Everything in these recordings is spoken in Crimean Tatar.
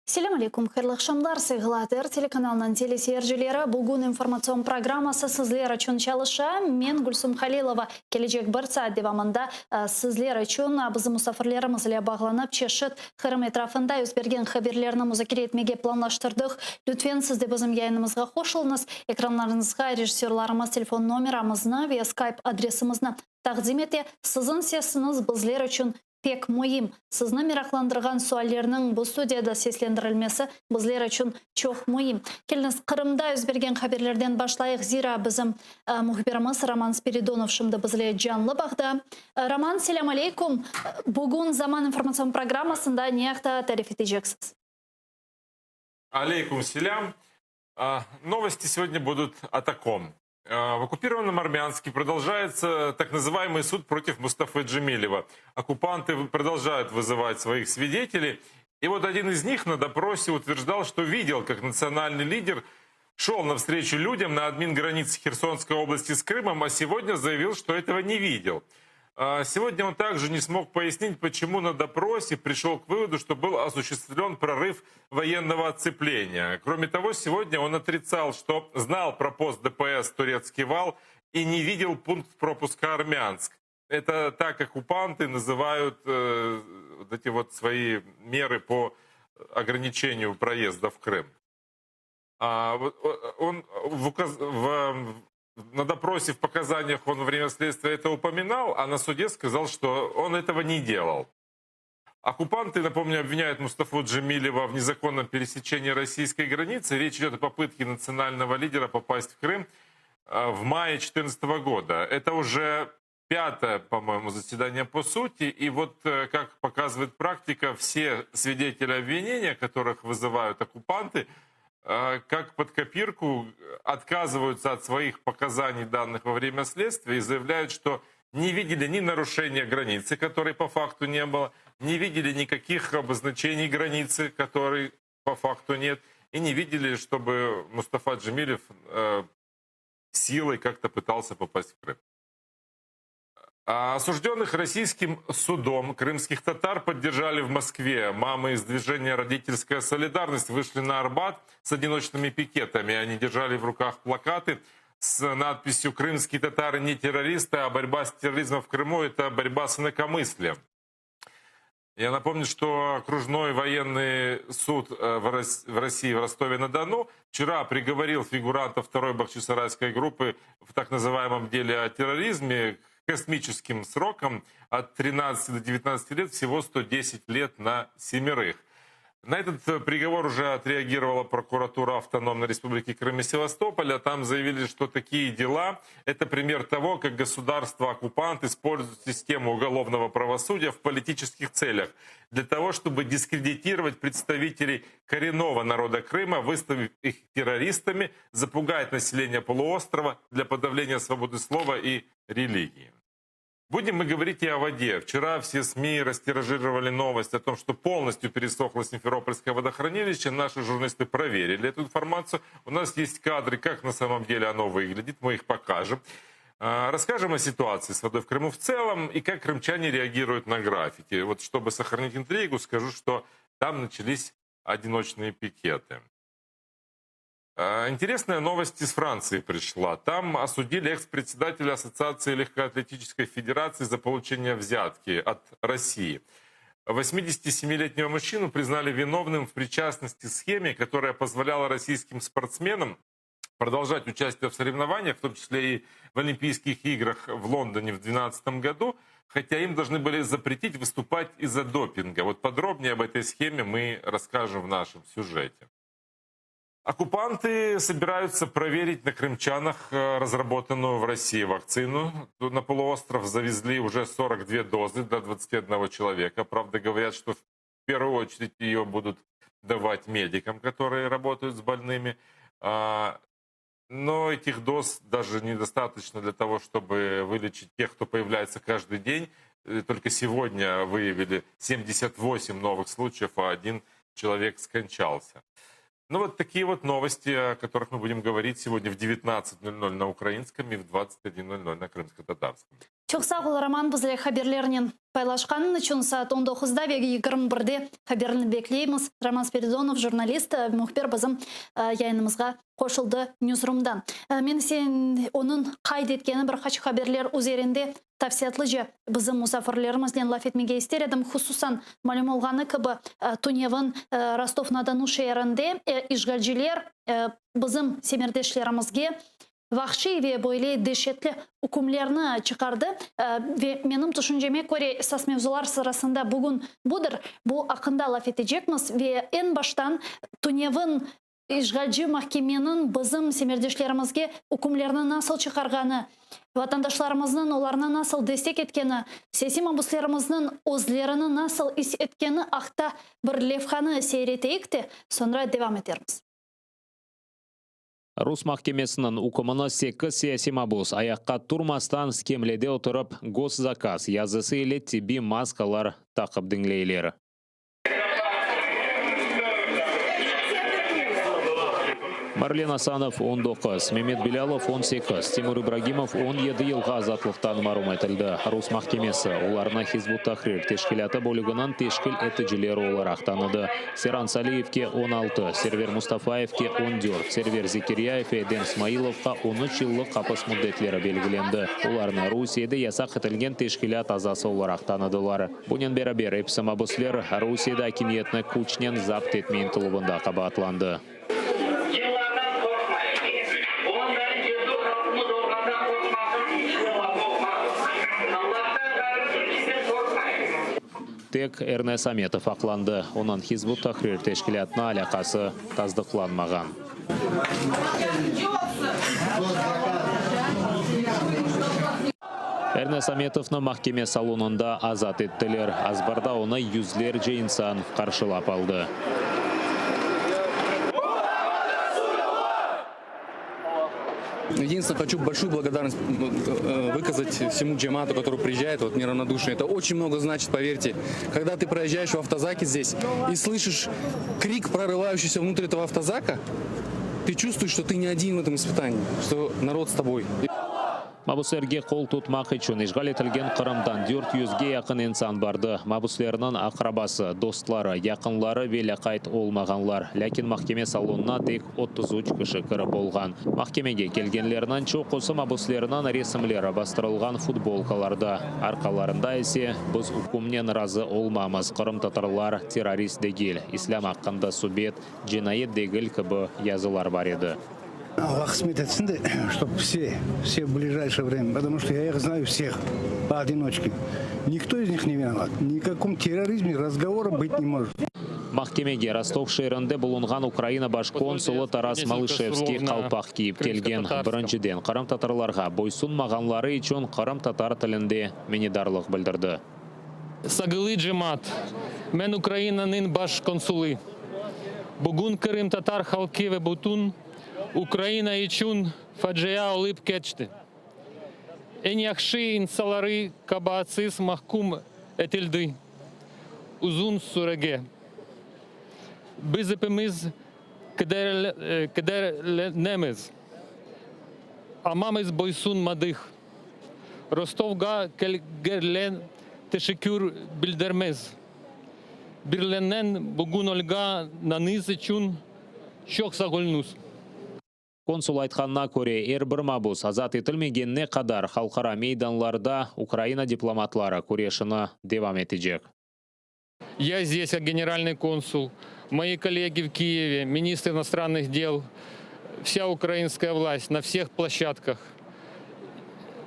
Selâm aleyküm, hayırlı aqşamlar, sayğılı ATR telekanalınıñ teleseyircileri. Bugün informatsion programması sizler içün çalışa. Men Gülsum Halilova. Kelecek bir saat devamında sizler içün bizim musafirlerimiz ile bağlanıp, çeşit Qırım etrafında yüz bergen haberlerni muzakere etmege planlaştırdıq. Lütfen, siz de bizim yayınımızğa qoşulıñız. Ekranlarıñızğa rejissörlarımız telefon nomeramıznı ve Skype adresimizni taqdim ete. Siziñ sesiñiz bizler içün pek müim. Sizni meraqlandırğan suallerniñ bu studiyada seslendirilmesi bizler içün çoq müim. Keliñiz, Qırımda yüz bergen haberlerden başlayıq, zira bizim mühbirimiz Roman Spiridonov şimdi bizle canlı bağda. Roman, selâm aleyküm. Bugün Zaman informatsion programmasında ne aqta tarif eteceksiz? Aleyküm selâm. Новости сегодня будут о таком. В оккупированном Армянске продолжается так называемый суд против Мустафы Джемилева. Оккупанты продолжают вызывать своих свидетелей. И вот один из них на допросе утверждал, что видел, как национальный лидер шел навстречу людям на админгранице Херсонской области с Крымом, а сегодня заявил, что этого не видел. Сегодня он также не смог пояснить, почему на допросе пришел к выводу, что был осуществлен прорыв военного оцепления. Кроме того, сегодня он отрицал, что знал про пост ДПС «Турецкий вал» и не видел пункт пропуска «Армянск». Это так оккупанты называют вот эти вот свои меры по ограничению проезда в Крым. Он на допросе, в показаниях он во время следствия это упоминал, а на суде сказал, что он этого не делал. Оккупанты, напомню, обвиняют Мустафу Джемилева в незаконном пересечении российской границы. Речь идет о попытке национального лидера попасть в Крым в мае 2014 года. Это уже пятое, по-моему, заседание по сути. И вот, как показывает практика, все свидетели обвинения, которых вызывают оккупанты, как под копирку отказываются от своих показаний, данных во время следствия, и заявляют, что не видели ни нарушения границы, которой по факту не было, не видели никаких обозначений границы, которой по факту нет, и не видели, чтобы Мустафа Джемилев силой как-то пытался попасть в Крым. А осужденных российским судом крымских татар поддержали в Москве. Мамы из движения «Родительская солидарность» вышли на Арбат с одиночными пикетами. Они держали в руках плакаты с надписью «Крымские татары не террористы, а борьба с терроризмом в Крыму – это борьба с инакомыслием». Я напомню, что окружной военный суд в России, в Ростове-на-Дону, вчера приговорил фигурантов второй бахчисарайской группы в так называемом деле о терроризме к космическим срокам от 13 до 19 лет, всего 110 лет на семерых. На этот приговор уже отреагировала прокуратура Автономной Республики Крым и Севастополя. Там заявили, что такие дела – это пример того, как государство-оккупант использует систему уголовного правосудия в политических целях для того, чтобы дискредитировать представителей коренного народа Крыма, выставив их террористами, запугать население полуострова для подавления свободы слова и религии. Будем мы говорить и о воде. Вчера все СМИ растиражировали новость о том, что полностью пересохло Симферопольское водохранилище. Наши журналисты проверили эту информацию. У нас есть кадры, как на самом деле оно выглядит. Мы их покажем. Расскажем о ситуации с водой в Крыму в целом и как крымчане реагируют на граффити. Вот чтобы сохранить интригу, скажу, что там начались одиночные пикеты. Интересная новость из Франции пришла. Там осудили экс-председателя Ассоциации легкоатлетической федерации за получение взятки от России. 87-летнего мужчину признали виновным в причастности к схеме, которая позволяла российским спортсменам продолжать участие в соревнованиях, в том числе и в Олимпийских играх в Лондоне в 2012 году, хотя им должны были запретить выступать из-за допинга. Вот подробнее об этой схеме мы расскажем в нашем сюжете. Оккупанты собираются проверить на крымчанах разработанную в России вакцину. Тут на полуостров завезли уже 42 дозы до 21 человека. Правда, говорят, что в первую очередь ее будут давать медикам, которые работают с больными. Но этих доз даже недостаточно для того, чтобы вылечить тех, кто появляется каждый день. Только сегодня выявили 78 новых случаев, а один человек скончался. Вот такие вот новости, о которых мы будем говорить сегодня в 19:00 на украинском и в 21:00 на крымско-татарском. Çoq sağ ol, Roman, bizle haberlernen paylaşqanıñ içün. Saat 19da ve 21de haberini bekleymiz. Roman Spiridonov, jurnalist, mühbir bizim yayınımızğa qoşuldı Newsroomdan. Men ise onıñ qayd etkeni bir qaç haberler üzerinde tafsilâtlıca bizim musafirlerimiznen laf etmege ister edim. Hususan, malüm olğanı kibi, tünevin Rostov-na-Donu şeerinde işğalciler bizim semerdeşlerimizge vahşiy ve böyle deşetli ükümlerni çıqardı ve menim tüşünceme köre esas mevzular sırasında bugün budır, bu aqqında laf etecekmiz ve eñ baştan tünevin işğalci mahkemeniñ bizim semerdeşlerimizge ükümlerni nasıl çıqarğanı, vatandaşlarımıznıñ olarnı nasıl destek etkeni, siyasiy mabuslerimizniñ özlerini nasıl is etkeni aqta bir levhanı seyir eteyik de, soñra devam etermiz. Rus mahkemesiniñ ükümini sekiz siyasiy mabus ayaqqa turmastan skemlede oturıp, Goszakaz yazısı ile tibbiy maskalar taqıp diñleyler. Marlen Asanov, 19, Memet Bilâlov, 18, Timur İbragimov, 17 yılğa azatlıqtan marum etildi. Rus mahkemesi olarnı Hizb ut-Tahrir teşkilâtı bölüginiñ teşkil eticileri olaraq tanıdı. Seran Saliyevke, 16, Server Mustafayevke, 14, Server Zekiryayev ve Edem Smailovqa 13 yıllıq apis müddetleri belgilendi. Olarnı Rusiyede yasaq etilgen teşkilât azası olaraq tanıdılar. Bunen beraber, episi mabüsler Rusiyede akimiyetni küçnen zapt etme ıntıluvında qabaatlandı. Yıllardan qorqmayıq. Ondan cesur halqımız olğandan qorqmasın iç bir laf olmaz. Allahtan ğayrı kimseden qorqmayıq. Tek Ernes Ametov aqlandı, onıñ Hizb ut-Tahrir teşkilâtına alâqası tasdıqlanmağan. Ernes Ametovnı mahkeme salonında azat ettiler. Azbarda onı yüzlerce insan qarşılap aldı. Единственное, хочу большую благодарность выказать всему джемату, который приезжает, вот неравнодушный. Это очень много значит, поверьте. Когда ты проезжаешь в автозаке здесь и слышишь крик, прорывающийся внутрь этого автозака, ты чувствуешь, что ты не один в этом испытании, что народ с тобой. Mabuslerge qol tutmaq içün işğal etilgen Qırımdan 400ge yaqın insan bardı. Mabuslerniñ aqrabası, dostları, yaqınları ve lâqayt olmağanlar. Lâkin mahkeme salonına tek 33 kişi kirip olğan. Mahkemege kelgenlerniñ çoqusı mabuslerniñ resimleri bastırılğan futbolkalarda, arqalarında ise Biz ükümnen razı olmamız, Qırımtatarlar terrorist degil, İslâm aqqında subet, cinayet degil kibi yazılar bar edi. Allah qısmet etsin de, ştob vse, vse v blижайшее время, потому что я их знаю всех поодиночке. Никто из них не виноват. Ни о каком терроризме разговора быть не может. Mahkemege Rostov şeerinde bulunğan Ukraina baş konsulı Taras Malışevskiy qalpaq kiyip kelgen. Birinciden, qırımtatarlarğa boysunmağanları içün qırımtatar tilinde minnetdarlıq bildirdi. Sagılı cemaat, men Ukrainanıñ baş konsulı. Bugün qırımtatar halqı ve bütün Ukraina içün facia olıp keçti. Eñ yahşı insanları qabaatsız mahküm etildi. Uzun sürege. Biz epimiz kederlenemiz. Amma biz boysunmadıq. Rostovğa kelgenlerge teşekkür bildiremiz. Birlenen bugün olğanıñız içün çoq sağ oluñız. Konsul aytqanına köre, er bir mabus azat etilmegenine qadar halqara meydanlarda Ukraina diplomatları küreşini devam etecek. Я здесь как генеральный консул, мои коллеги в Киеве, министр иностранных дел, вся украинская власть на всех площадках.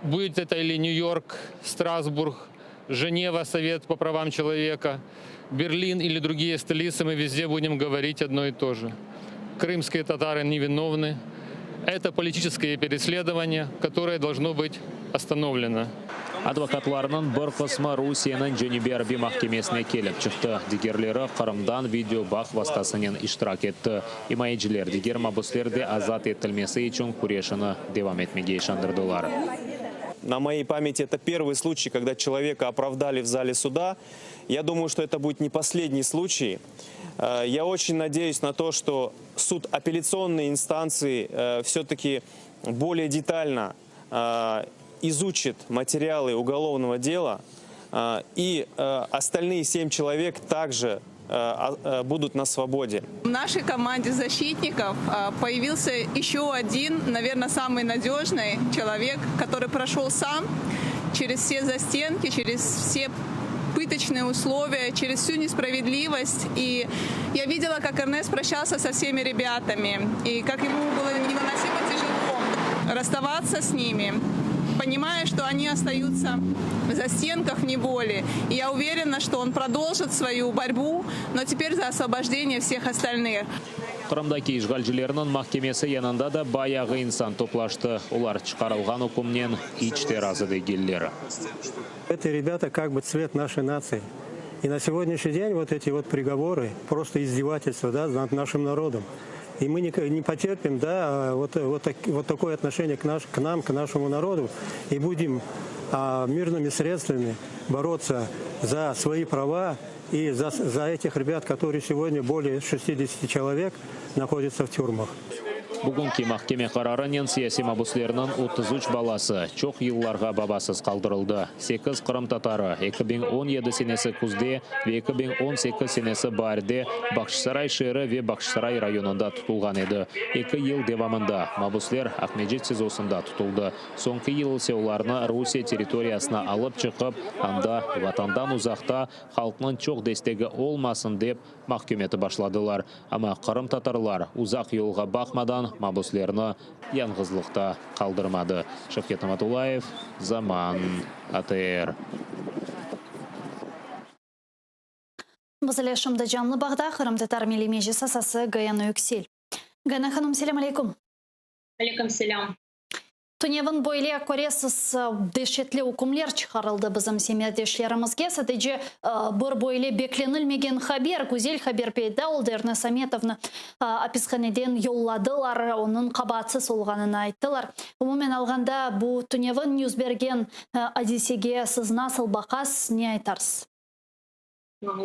Будет это или Нью-Йорк, Страсбург, Женева, Совет по правам человека, Берлин или другие столицы, мы везде будем говорить одно и то же. Крымские татары невиновны. Это политическое переследование, которое должно быть остановлено. Advokatlarnıñ bir qısmı Rusiyeniñ Cenübiy arbiy mahkemesine kelip çıqtı, digerleri Qırımdan video bağ vastasınen iştirak etti. İmayeciler diger mabüsler de azat etilmesi içün küreşini devam etmege işandırdılar. На моей памяти это первый случай, когда человека оправдали в зале суда. Я думаю, что это будет не последний случай. Я очень надеюсь на то, что суд апелляционной инстанции все-таки более детально. изучит материалы уголовного дела, и остальные 7 человек также будут на свободе. В нашей команде защитников появился еще один, наверное, самый надежный человек, который прошел сам через все застенки, через все пыточные условия, через всю несправедливость. И я видела, как Эрнест прощался со всеми ребятами, и как ему было невыносимо тяжело расставаться с ними, понимая, что они остаются в застенках в неволе. И я уверена, что он продолжит свою борьбу, но теперь за освобождение всех остальных. Qırımdaki işğalcilerniñ mahkemesi yanında da bayağı insan toplaştı. Olar çıqarılğan ükümnen iç te razı degiller. Это ребята как бы цвет нашей нации. И на сегодняшний день вот эти вот приговоры просто издевательства да, над нашим народом. И мы не, не потерпим да, вот, вот, так, вот такое отношение к, наш, к нам, к нашему народу. И будем мирными средствами бороться за свои права и за, за этих ребят, которые сегодня более 60 человек находятся в тюрьмах. Bugünki mahkeme qararınen siyasiy mabüslerniñ 33 balası çoq yıllarğa babasız qaldırıldı. 8 qırımtatarı 2017 senesi küzde ve 2018 senesi baarde Bağçasaray şeeri ve Bağçasaray rayonında tutulğan edi. Eki yıl devamında mabüsler Aqmescit SİZOsında tutuldı. Soñki yıl ise olarnı Rusiye territoriyasına alıp çıqıp, anda vatandan uzaqta halqnıñ çoq destegi olmasın dep mahküm etip başladılar. Amma qırımtatarlar uzaq yolğa baqmadan mabüslerni yañğızlıqta qaldırmadı. Şevket Namatullayev, Zaman, ATR. Biz ile şimdi canlı bağda Qırımtatar Milliy Meclis azası Gayana Yüksel. Gayana hanım, selâm aleyküm. Aleyküm selâm. Tünevin böyle köresiz, deşetli ükümler çıqarıldı bizim semetdeşlerimizge. Sadece bir böyle beklenilmegen haber, güzel haber peyda oldı, Ernes Ametovnı apishaneden yolladılar, onıñ qabaatsız olğanını ayttılar. Umumen alğanda, bu tünevin yüz bergen adisege siz nasıl baqasız, ne aytarsız?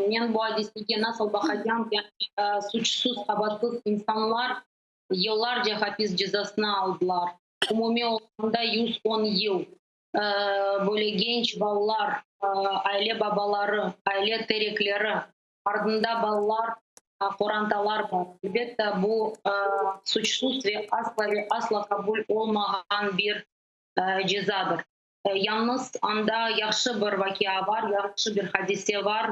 Men bu adisege nasıl baqacam? Yani suçsuz, qabaatsız insanlar yıllarca hapis cezasını aldılar. Umumiy olğanda 110 yıl. Böyle genç balalar, aile babaları, aile terekleri, ardında balalar, qorantalar bar. Elbette, bu suçsuz ve asla ve asla qabul olmağan bir cezadır. Yalnız anda yahşı bir vaqia bar, yahşı bir hadise bar.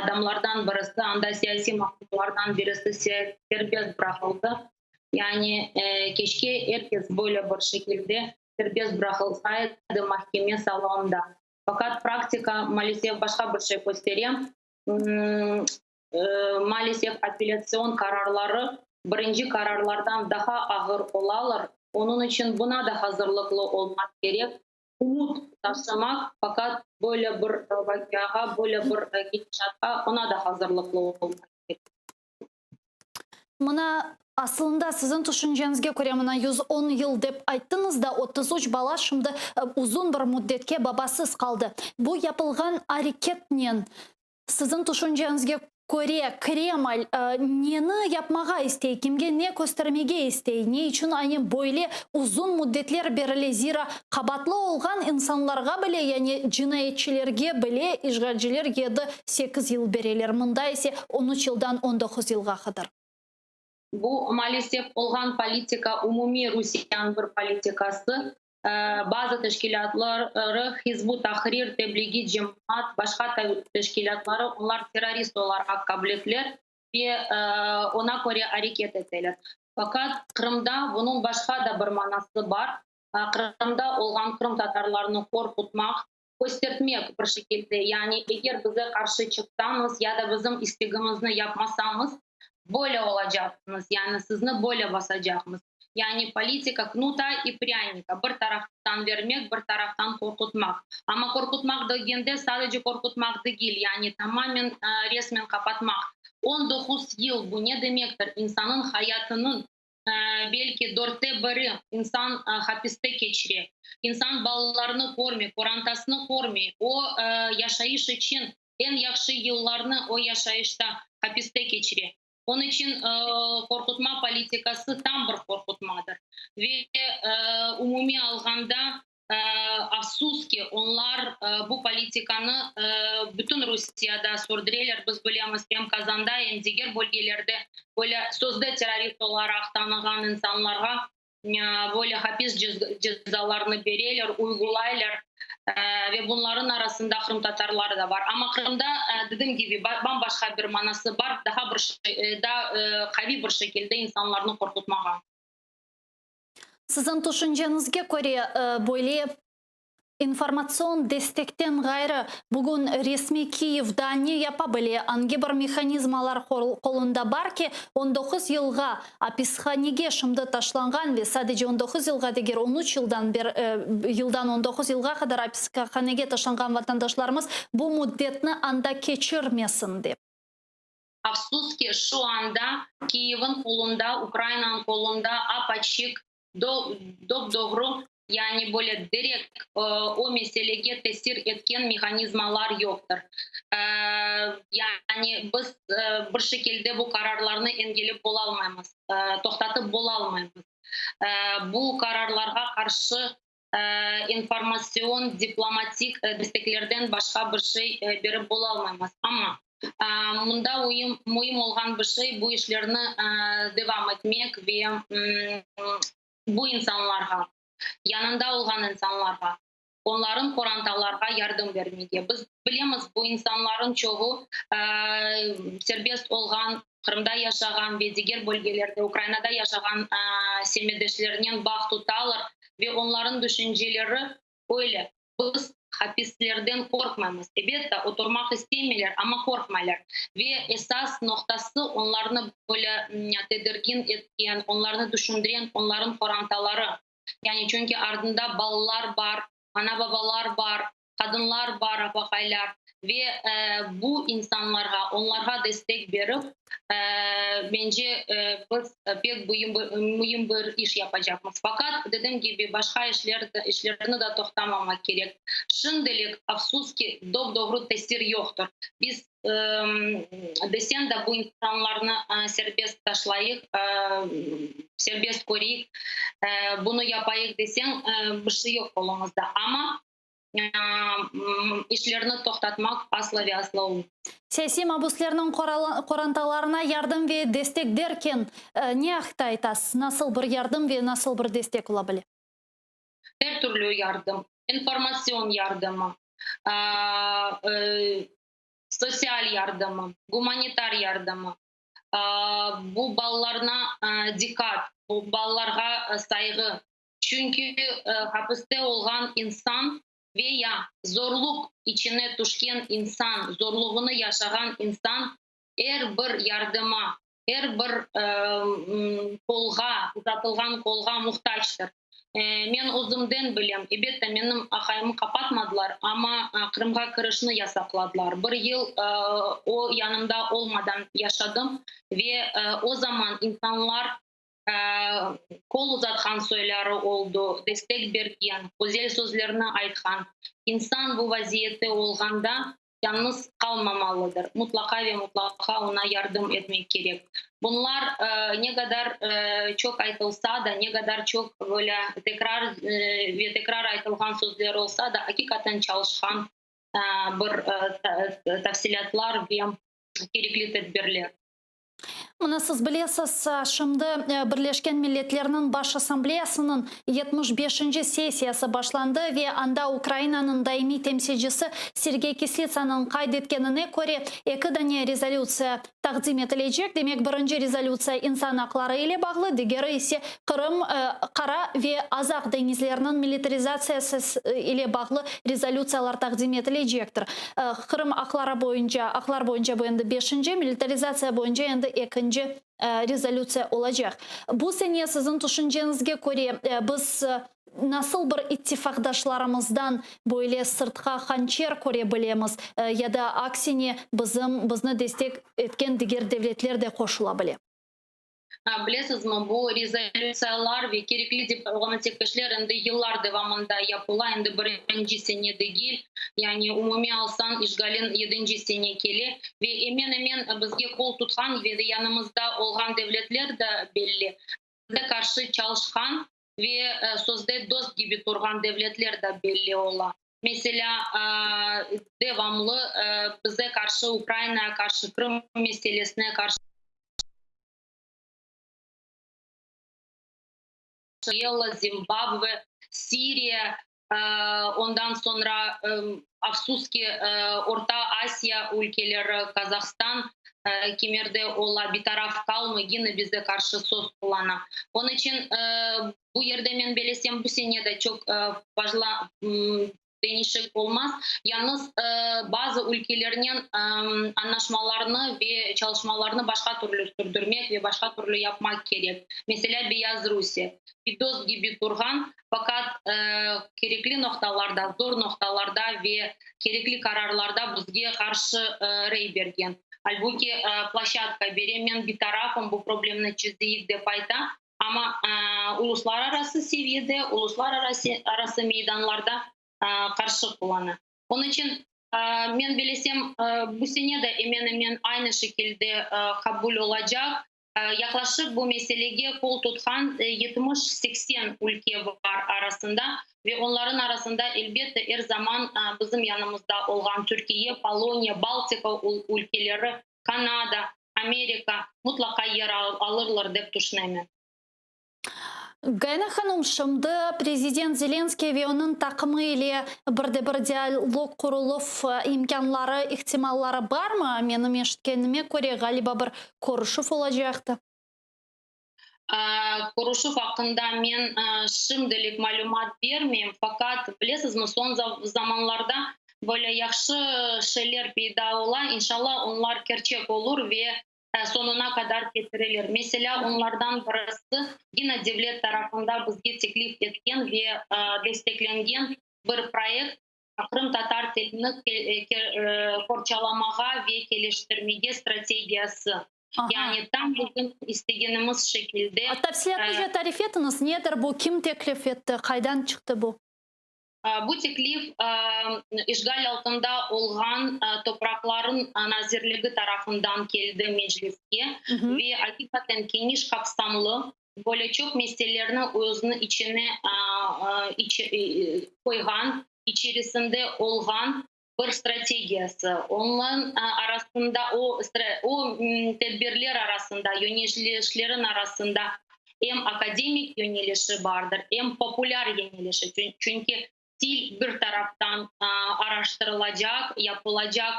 Adamlardan birisi, anda siyasiy mahkümlardan birisi serbest bıraqıldı. Yani keşke er kes böyle bir şekilde serbest bıraqılsa edi mahkeme salonında. Faqat praktika maalesef başqa bir şey köstere. Maalesef apellâtsion qararları birinci qararlardan daha ağır olalar. Onıñ içün buna da hazırlıqlı olmaq kerek. Ümüt taşımaq, faqat böyle bir vaqiağa, böyle bir ketişatqa oña da hazırlıqlı olmaq kerek. Mına, aslında, siziñ tüşünceñizge köre, mına 110 yıl dep ayttıñız da, 33 bala şimdi uzun bir müddetke babasız qaldı. Bu yapılğan areketnen, siziñ tüşünceñizge köre, Kreml neni yapmağa istey, kimge ne köstermege istey, ne içün aynen böyle uzun müddetler berile, zira qabaatlı olğan insanlarğa bile, yani cinayetçilerge bile işğalciler yedi, sekiz yıl bereler, mında ise on üç yıldan on doquz yılğa qadar. Bu maalesef olğan politika umumiy Rusiyeniñ bir politikası. Bazı teşkilâtları Hizb ut-Tahrir, Tebliği Cemaat, başqa teşkilâtları olar terrorist olaraq qabul etiler ve oña köre areket eteler. Faqat Qırımda bunıñ başqa da bir manası bar. Qırımda olğan qırımtatarlarnı qorqutmaq, köstertmek bir şekilde, yani eger bize qarşı çıqsañız ya da bizim istegimizni yapmasañız, böyle olacaqsıñız, yani sizni böyle basacaqmız. Yani politika кнута и пряника: bir taraftan bermek, bir taraftan qorqutmaq. Amma qorqutmaq degende sadece qorqutmaq degil, yani tamamen resmen qapatmaq. 19 yıl bu ne demektir? İnsannıñ hayatınıñ belki dörtte biri insan hapiste keçire. İnsan balalarını körmey, qorantasını körmey. O yaşayış içün eñ yahşı yıllarnı o yaşayışta hapiste keçire. Onıñ içün qorqutma politikası tam bir qorqutmadır. Ve umumiy alğanda. Bu politikanı bütün Rusiyada sürdüreler. Biz bilemiz, em Kazanda, em diger bölgelerde böyle sözde terrorist olaraq tanığan insanlarğa böyle hapis cezalarını bereler, uygulaylar ve bunların arasında qırımtatarlar da bar. Amma Qırımda, dedim kibi, bam-başqa bir manası bar, daha bir daa qaviy bir şekilde insanlarnı qorqutmağa. Siziñ tüşünceñizge köre, böyle informatsion destekten ğayrı, bugün resmiy Kiyev daa ne yapa bile, angi bir mehanizmalar qolunda bar ki, 19 yılğa apishanege şimdi taşlanğan ve sadece 19 yılğa degil, 13 yıldan yıldan 19 yılğa qadar apishanege taşlanğan vatandaşlarımız bu müddetni anda keçirmesin dep? Afsus ki, şu anda Kiyevniñ qolunda, Ukrainanıñ qolunda ap-açıq, dop-doğru, yani böyle direkt o meselege tesir etken mehanizmalar yoqtır. Yani biz bir şekilde bu qararlarnı engellep olalmaymız, toqtatıp olalmaymız. Bu qararlarğa qarşı informatsion, diplomatik desteklerden başqa bir şey berip olalmaymız. Amma mında müim olğan bir şey, bu işlerni devam etmek ve bu insanlarğa, yanında olğan insanlarğa, onların qorantalarğa yardım bermege. Biz bilemiz, bu insanların çoğu serbest olğan, Qırımda yaşağan ve diger bölgelerde, Ukrainada yaşağan semetdeşlerinen bağ tutalar ve onların düşünceleri öyle: biz hapislerden qorqmaymız. Elbette, oturmaq istemeyler, amma qorqmaylar. Ve esas noqtası, onlarnı böyle tedirgin etken, onlarnı düşündüren onların qorantaları. Yani çünki ardında balalar bar, ana babalar bar, qadınlar bar, apaqaylar ve bu insanlarğa, onlarğa destek berip, mence, biz pek müim bir iş yapacaqmız. Faqat, dedim kibi, başqa işlerni de toqtamamaq kerek. Şimdilik, afsus ki, dop-doğru tesir yoqtır. Biz desen de bu insanlarnı serbest taşlayıq, serbest köreyik, bunı yapayıq deseñ, bir şey yoq qoluñızda. Amma işlerni toqtatmaq asla ve asla olmaz. Siyasiy mabüslerniñ qorantalarına yardım ve destek derken, ne aqta aytasız? Nasıl bir yardım ve nasıl bir destek ola bile? Er türlü yardım, informatsion yardımı, sotsial yardımı, gumanitar yardımı, bu balalarına diqqat, bu balalarğa sayğı. Çünki hapiste olğan insan ve ya zorluq içine tüşken insan, zorluğını yaşağan insan er bir yardıma, er bir qolğa, uzatılğan qolğa muhtactır. Men özümden bilem, elbette, menim aqayımnı qapatmadılar, amma Qırımğa kirişni yasaqladılar. Bir yıl o yanımda olmadan yaşadım ve o zaman insanlar qol uzatqan soyları oldı, destek bergen, güzel sözlerni aytqan. İnsan bu vaziyette olğanda yalnız qalmamalıdır. Mutlaqa ve mutlaqa oña yardım etmek kerek. Bunlar ne qadar çoq aytılsa da, ne qadar çoq böyle tekrar ve tekrar aytılğan sözler olsa da, aqiqaten çalışqan bir tafsilâtlar ve kerekli tedbirler. Mına siz bilesiz, şimdi Birleşken Milletlerniñ Baş Assambleyasınıñ 75-nci sessiyası başlandı ve anda Ukrainanıñ daimiy temsilcisi Sergey Kislitsanıñ qayd etkenine köre, eki dane rezolütsiya taqdim etilecek. Demek, birinci rezolütsiya insan aqları ile bağlı, digeri ise Qırım, Qara ve Azaq deñizleriniñ militarizatsiyası ile bağlı rezolütsiyalar taqdim etilecektir. Qırım aqları boyunca, aqlar boyunca bu endi beşinci, militarizatsiya boyunca endi ekinci rezolütsiya olacaq. Bu sene siziñ tüşünceñizge köre, biz nasıl bir ittifaqdaşlarımızdan böyle sırtqa hançer köre bilemiz ya da aksine bizim bizni destek etken diger devletler de qoşula bile? Bilesizmi, bu rezolütsiyalar ve kerekli dep olğan teklifler endi yıllar devamında yapıla, endi birinci sene degil, yani umumiy alsañ işğalin yedinci sene kele ve emen-emen bizge qol tutqan ve yanımızda olğan devletler de belli, bizge qarşı çalışqan ve sözde dost kibi turğan devletler de belli ola. Meselâ, devamlı bize qarşı, Ukrainaya qarşı, Qırım meselesine qarşı, Venesuela, Zimbabve, Siriya, ondan soñra, afsus ki, Orta Asiya ülkeleri, Kazahstan kimerde ola bitaraf qalmay, gene bize qarşı söz qullana. Onıñ içün bu yerde men belesem, bu sene de çoq fazla deñişik olmaz. Yañız bazı ülkelernen añlaşmalarnı ve çalışmalarnı başqa türlü sürdürmek ve başqa türlü yapmaq kerek. Meselâ, Beyazrusiye bir dost kibi turğan, faqat kerekli noqtalarda, zor noqtalarda ve kerekli qararlarda bizge qarşı rey bergen. Albuki, ploşçadka bere, men bitarafım, bu problemni çezeyik dep ayta, Amma uluslararası seviyede, uluslararası meydanlarda qarşı qullana. Onıñ içün, men bilesem, bu sene de emen-emen aynı şekilde qabul olacaq. Yaqlaşıq bu meselege qol tutqan 70-80 ülke bar arasında ve onların arasında, elbette, er zaman bizim yanımızda olğan Türkiye, Poloniya, Baltika ülkeleri, Kanada, Amerika mutlaqa yer alırlar dep tüşünemen. Gayana hanım, şimdi prezident Zelenskıy ve onıñ taqımı ile bir de bir dialog quruluv imkânları, ihtimalları barmı? Menim eşitkenime köre, ğaliba bir körüşüv olacaqtı. Körüşüv aqqında men şimdilik malümat bermeyim, faqat, bilesizmi, soñ zamanlarda böyle yahşı şeyler peyda ola, inşallah, onlar kerçek olur ve soñuna qadar ketirilir. Meselâ, onlardan birisi yine devlet tarafında bizge teklif etken ve desteklengen bir proyekt, qırımtatar tilini qorçalamağa ve keliştirmege strategiyası. Yani tam bizim istegenimiz şekilde. Tafsilâtlıca tarif etiñiz, nedir bu, kim teklif etti, qaydan çıqtı bu? Bu teklif işğal altında olğan topraqlarıñ nazirligi tarafından keldi Mecliske ve aqiqaten keniş qapsamlı, böyle çoq meselelerni özüniñ içine qoyğan, içerisinde olğan bir strategiyası. Onıñ arasında, o o tedbirler arasında, yönelişlerin arasında em akademik yönelişi bardır, em populâr yönelişi, çünki til bir taraftan araştırılacaq, yapılacaq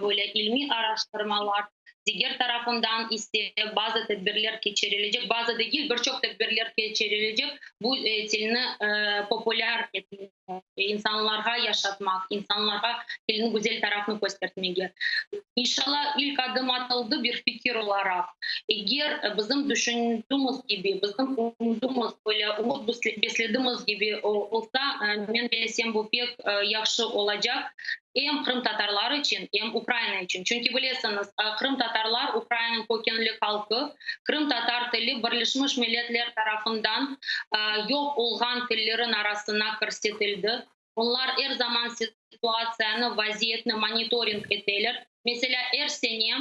böyle ilmiy araştırmalar, diger tarafından ise bazı tedbirler keçirilecek, bazı degil, bir çoq tedbirler keçirilecek, bu tilni populâr etmek, insanlarğa yaşatmaq, insanlarğa tilniñ güzel tarafını köstertmege. İnşallah, ilk adım atıldı bir fikir olaraq. Eger bizim düşündüğümüz kibi, bizim umduğumuz, böyle ümüt beslediğimiz kibi olsa, men bilesem, bu pek yahşı olacaq em qırımtatarlar içün, em Ukraina içün. Çünki bilesiñiz, qırımtatarlar Ukrainanıñ kökenli halqı, qırımtatar tili Birleşmiş Milletler tarafından yoq olğan tillerin arasına kirsetildi. Onlar er zaman situatsiyanı, vaziyetni monitoring eteler. Meselâ, er sene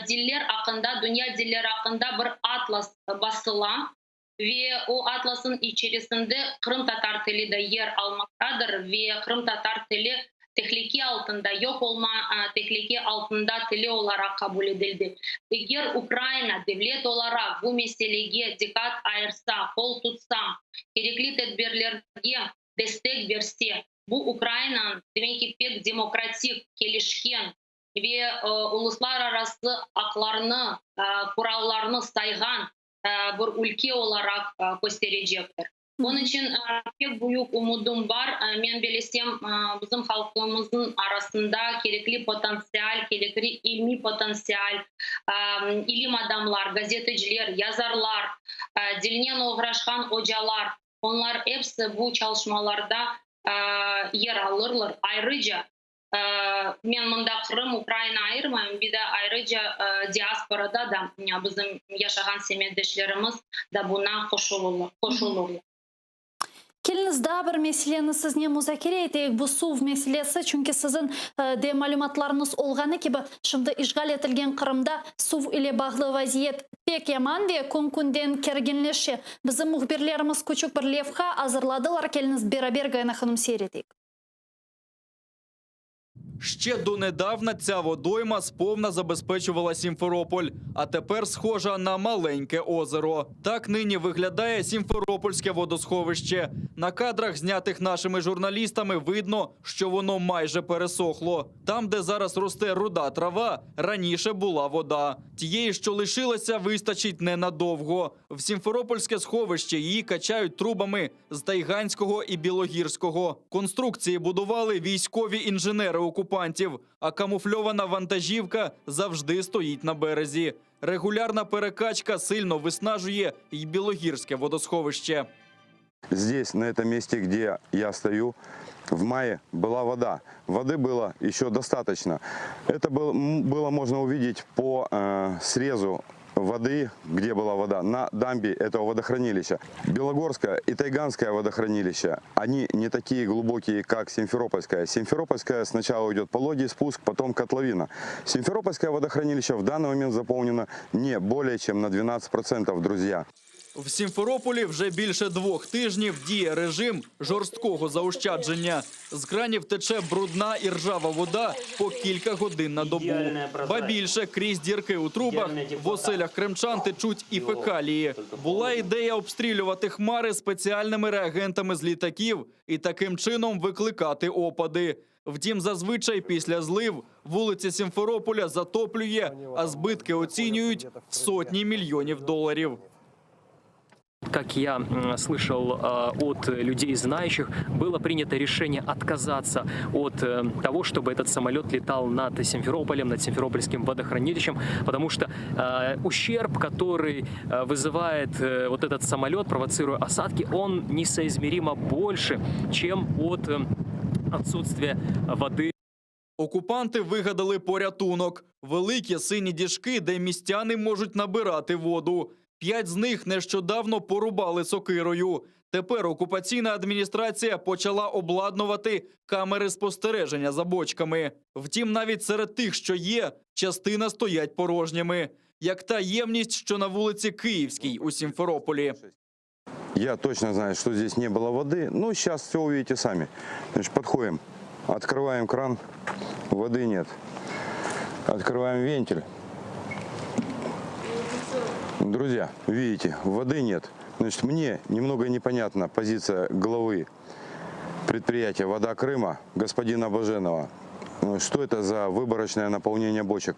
diller aqqında, dünya dilleri aqqında bir atlas basıla ve o atlasnıñ içerisinde qırımtatar tili de yer almaqtadır ve qırımtatar tili tehlike altında, yoq olma tehlike altında tili olaraq qabul edildi. Eger Ukraina devlet olaraq bu meselege diqqat ayırsa, qol tutsa, kerekli tedbirlerge destek berse, bu Ukrainanıñ, demek ki, pek demokratik, kelişken ve uluslararası aqlarnı, qurallarnı sayğan bir ülke olaraq kösterecektir. Onıñ içün pek büyük ümüdim bar. Men belesem, bizim halqımıznıñ arasında kerekli potentsial, kerekli ilmiy potentsial, ilim adamlar, gazeteciler, yazarlar, dilnen oğraşqan ocalar, Onlar episi bu çalışmalarda yer alırlar. Ayrıca, men mında Qırım, Ukraina ayırmayım, bir de ayrıca diasporada da bizim yaşağan semetdeşlerimiz da buna qoşulırlar. Keliñiz, daa bir meseleni siznen muzakere eteyik, bu suv meselesi, çünki siziñ de malümatlarıñız olğanı kibi, şimdi işğal etilgen Qırımda suv ile bağlı vaziyet pek yaman ve kün-künden kerginleşe. Bizim mühbirlerimiz küçük bir levha azırladılar, keliñiz beraber Gayana hanım seyir eteyik. Ще донедавна ця водойма сповна забезпечувала Сімферополь, а тепер схожа на маленьке озеро. Так нині виглядає Сімферопольське водосховище. На кадрах, знятих нашими журналістами, видно, що воно майже пересохло. Там, де зараз росте руда трава, раніше була вода. Тієї, що лишилася, вистачить ненадовго. В Сімферопольське сховище її качають трубами з Тайганського і Білогірського. Конструкції будували військові інженери окупантів, а камуфльована вантажівка завжди стоїть на березі. Регулярна перекачка сильно виснажує й Білогірське водосховище. Здесь, на этом месте, где я стою, в мае была вода. Воды было еще достаточно. Это был- м, было можно увидеть по э, срезу воды, где была вода, на дамбе этого водохранилища. Белогорское и Тайганское водохранилище, они не такие глубокие, как Симферопольское. Симферопольское сначала идет пологий спуск, потом котловина. Симферопольское водохранилище в данный момент заполнено не более чем на 12%, друзья. В Сімферополі вже більше двох тижнів діє режим жорсткого заощадження. З кранів тече брудна і ржава вода по кілька годин на добу. Ба більше крізь дірки у трубах в оселях кримчан течуть і фекалії. Була ідея обстрілювати хмари спеціальними реагентами з літаків і таким чином викликати опади. Втім, зазвичай після злив вулиці Сімферополя затоплює, а збитки оцінюють в сотні мільйонів доларів. Как я м, слышал э, от людей знающих, было принято решение отказаться от э, того, чтобы этот самолет летал над Симферополем, над Симферопольским водохранилищем, потому что э, ущерб, который э, вызывает э, вот этот самолет, провоцируя осадки, он несоизмеримо больше, чем от э, отсутствия воды. Окупанти вигадали порятунок – великі сині діжки, де містяни можуть набирати воду. П'ять з них нещодавно порубали сокирою. Тепер окупаційна адміністрація почала обладнувати камери спостереження за бочками. Втім, навіть серед тих, що є, частина стоять порожніми. Як та ємність, що на вулиці Київській у Сімферополі. Я точно знаю, что здесь не было воды. Но сейчас все увидите сами. Значит, подходим, открываем кран, воды нет. Открываем вентиль. Друзья, видите, воды нет. Значит, мне немного непонятна позиция главы предприятия «Вода Крыма» господина Баженова. Что это за выборочное наполнение бочек?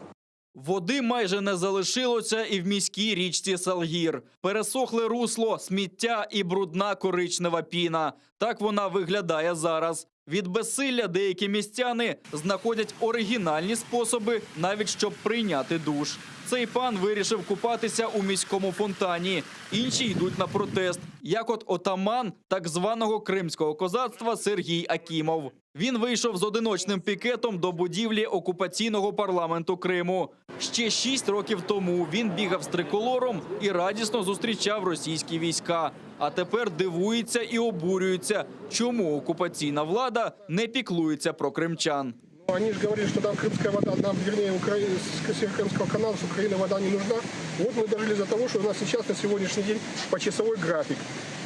Води майже не залишилося і в міській річці Салгір. Пересохле русло, сміття і брудна коричнева піна. Так вона виглядає зараз. Від безсилля деякі містяни знаходять оригінальні способи, навіть щоб прийняти душ. Цей пан вирішив купатися у міському фонтані. Інші йдуть на протест, як от отаман так званого кримського козацтва Сергій Акімов. Він вийшов з одиночним пікетом до будівлі окупаційного парламенту Криму. Ще шість років тому він бігав з триколором і радісно зустрічав російські війська. А тепер дивується і обурюється, чому окупаційна влада не піклується про кримчан. Они же говорили, что нам крымская вода, нам, вернее, Укра... с Крымского канала, с Украины вода не нужна. Вот мы дожили до того, что у нас сейчас на сегодняшний день почасовой график.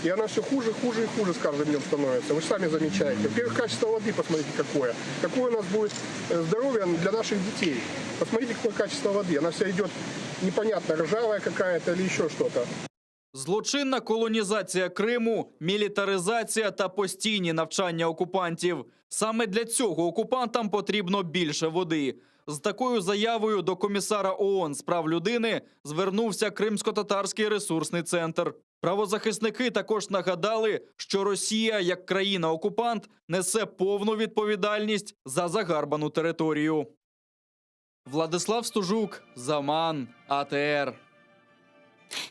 И она все хуже, хуже и хуже с каждым днем становится. Вы же сами замечаете. Во-первых, качество воды, посмотрите, какое. Какое у нас будет э, здоровье для наших детей. Посмотрите, какое качество воды. Она вся идет непонятно, ржавая какая-то или еще что-то. Злочинна колонізація Криму, мілітаризація та постійні навчання окупантів. Саме для цього окупантам потрібно більше води. З такою заявою до комісара ООН з прав людини звернувся Кримсько-татарський ресурсний центр. Правозахисники також нагадали, що Росія, як країна-окупант, несе повну відповідальність за загарбану територію. Владислав Стужук, Заман, АТР.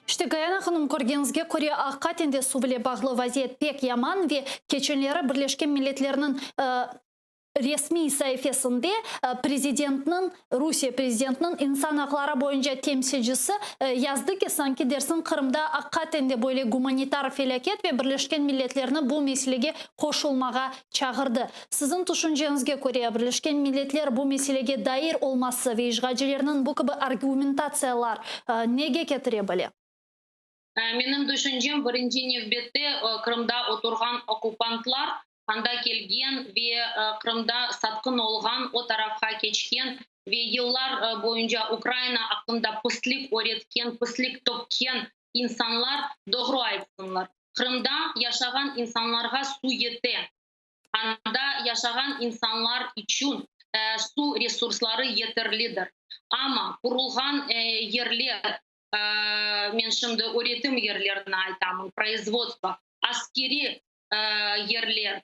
İşte Gayana hanım körgeniñizge köre aqiqaten de suv ile bağlı vaziyet pek yaman ve keçenleri Birleşken Milletlerniñ e, resmiy saifesinde e, prezidentniñ Rusiye prezidentiniñ insan aqları boyunca temsilcisi e, yazdı ki sanki dersiñ Qırımda aqiqaten de böyle gumanitar felâket ve Birleşken Milletlerni bu meselege qoşulmağa çağırdı. Siziñ tüşünceñizge köre Birleşken Milletler bu meselege dair olması ve işğalcilerniñ bu kibi argumentatsiyalar e, nege ketire bile? Menim tüşüncem birinci nevbette Qırımda oturğan okkupantlar. Anda kelgen ve Qırımda satqın olğan, o tarafqa keçken ve yıllar boyunca Ukraina aqqında pislik öğretken, pislik tökken insanlar doğru aytsınlar. Qırımda yaşağan insanlarğa suv yete. Anda yaşağan insanlar içün suv resursları yeterlidir. Amma qurulğan yerler, men şimdi üretim yerlerini aytamın, proizvodstvo, askeriy yerler,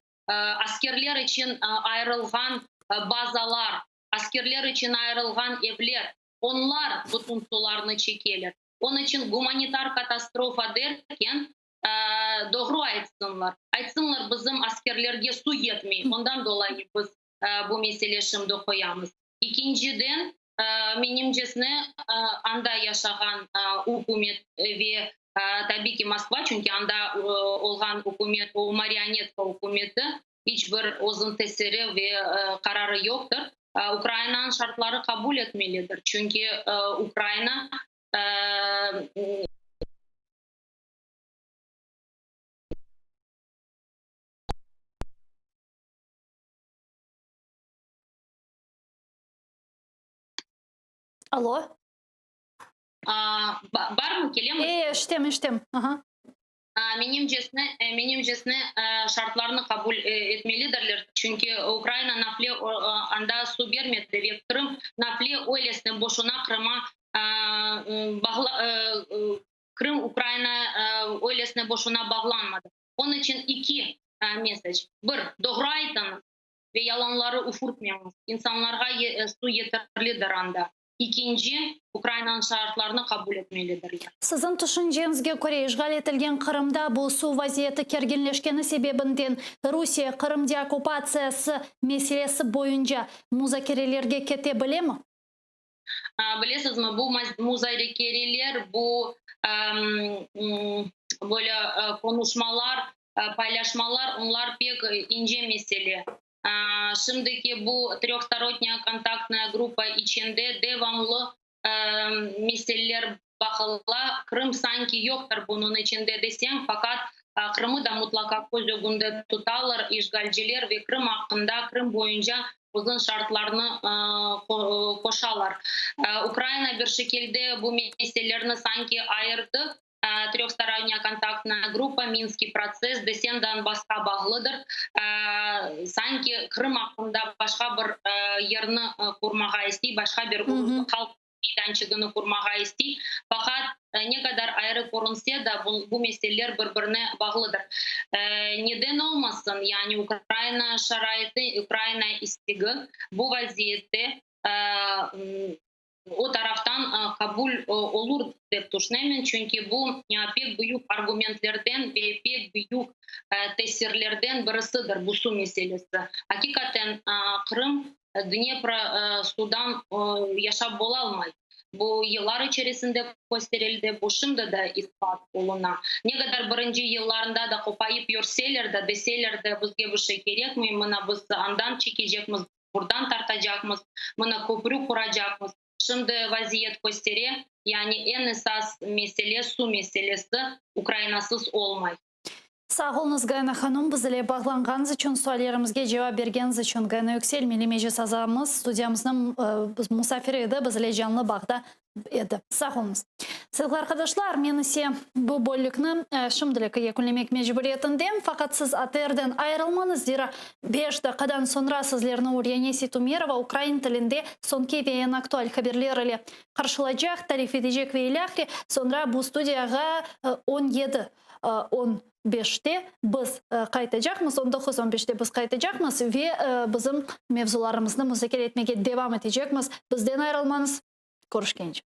askerler içün ayırılğan bazalar, askerler içün ayırılğan evler, onlar bütün sularnı çekeler. Onıñ içün gumanitar katastrofa derken, doğru aytsınlar. Aytsınlar, bizim askerlerge suv yetmey, ondan dolayı biz bu mesele şimdi qoyamız. Ekinciden, menimcesine, anda yaşağan ükümet ve tabiy ki Moskva, çünki anda olğan ükümet, o marionetka ükümeti, iç bir özüniñ tesiri ve qararı yoqtır. Ukrainanıñ şartları qabul etmelidir, çünki Ukraina Alo. Barmı, kelemi? E, eşitem, eşitem. Aha. Menimcesine, menimcesine şartlarnı qabul etmelidirler, çünki Ukraina nafle anda suv bermedi ve Qırım nafle öylesine boşuna Qırıma bağla, Qırım Ukraina öylesine boşuna bağlanmadı. Onıñ içün iki mesaj. Bir, doğru aytıñız ve yalanları üfürtmeñiz. İnsanlarğa suv yeterlidir anda. İkinci, Ukrainanıñ şartlarını qabul etmelidirler. Siziñ tüşünceñizge köre, işğal etilgen Qırımda bu suv vaziyeti kerginleşkeni sebebinden Rusiye Qırım deokkupatsiyası meselesi boyunca muzakerelerge kete bilemi? Bilesizmi, bu muzakereler, bu böyle qonuşmalar, paylaşmalar, onlar pek ince mesele. Şimdiki bu Tröhstoronnyaya kontaktnaya gruppa içinde devamlı meseleler baqıla. Qırım sanki yoqtır bunıñ içinde deseñ, faqat Qırımı da mutlaqa köz ögünde tutalar işğalciler ve Qırım aqqında, Qırım boyunca uzun şartlarnı qoşalar. Ukraina bir şekilde bu meselelerni sanki ayırdı, Tröhstoronnyaya kontaktnaya gruppa, Minskiy protsess desen Donbassqa bağlıdır. Sanki Qırım aqqında başqa bir yerni qurmağa istey, başqa bir halq meydançığını qurmağa istey. Faqat ne qadar ayrı körünse de, bu meseleler bir-birine bağlıdır. Neden olmasın, yani Ukraina şaraiti, Ukraina istegi bu vaziyette o taraftan qabul olur dep tüşünemen, çünki bu pek büyük argumentlerden ve pek büyük tesirlerden birisidir, bu suv meselesi. Aqiqaten, Qırım Dnepro suvdan yaşap bolalmay. Bu yıllar içerisinde kösterildi, bu şimdi de ispat oluna. Ne qadar birinci yıllarında da qopayıp yürseler de, deseler de, bizge bir şey kerekmey, mına biz andan çekecekmiz, buradan tartacaqmız, mına köprü quracaqmız. Şimdi vaziyet köstere, yani eñ esas mesele, suv meselesi Ukrainasız olmay. Sağ oluñız, Gayana hanım, biz ile bağlanğanıñız içün, suallerimizge cevap bergeniñiz içün. Gayana Yüksel, Milliy Meclis azamız, studiyamıznıñ musafiri edi, biz ile canlı bağda edi. Sağ oluñız. Sevgili arqadaşlar, men ise bu bölükni şimdilik yekünlemek mecburiyetindem, faqat siz ATRden ayırılmañız, zira beş daqqadan soñra sizlerni Uryane Seytumerova ukrain tilinde soñki ve eñ aktual haberler ile qarşılaycaq, tarif etecek ve ilâhre. Soñra bu studiyağa 17 on beşte biz qaytacaqmız, 19 on beşte biz qaytacaqmız ve bizim mevzularımıznı muzakere etmege devam etecekmiz. Bizden ayırılmañız. Körüşkence.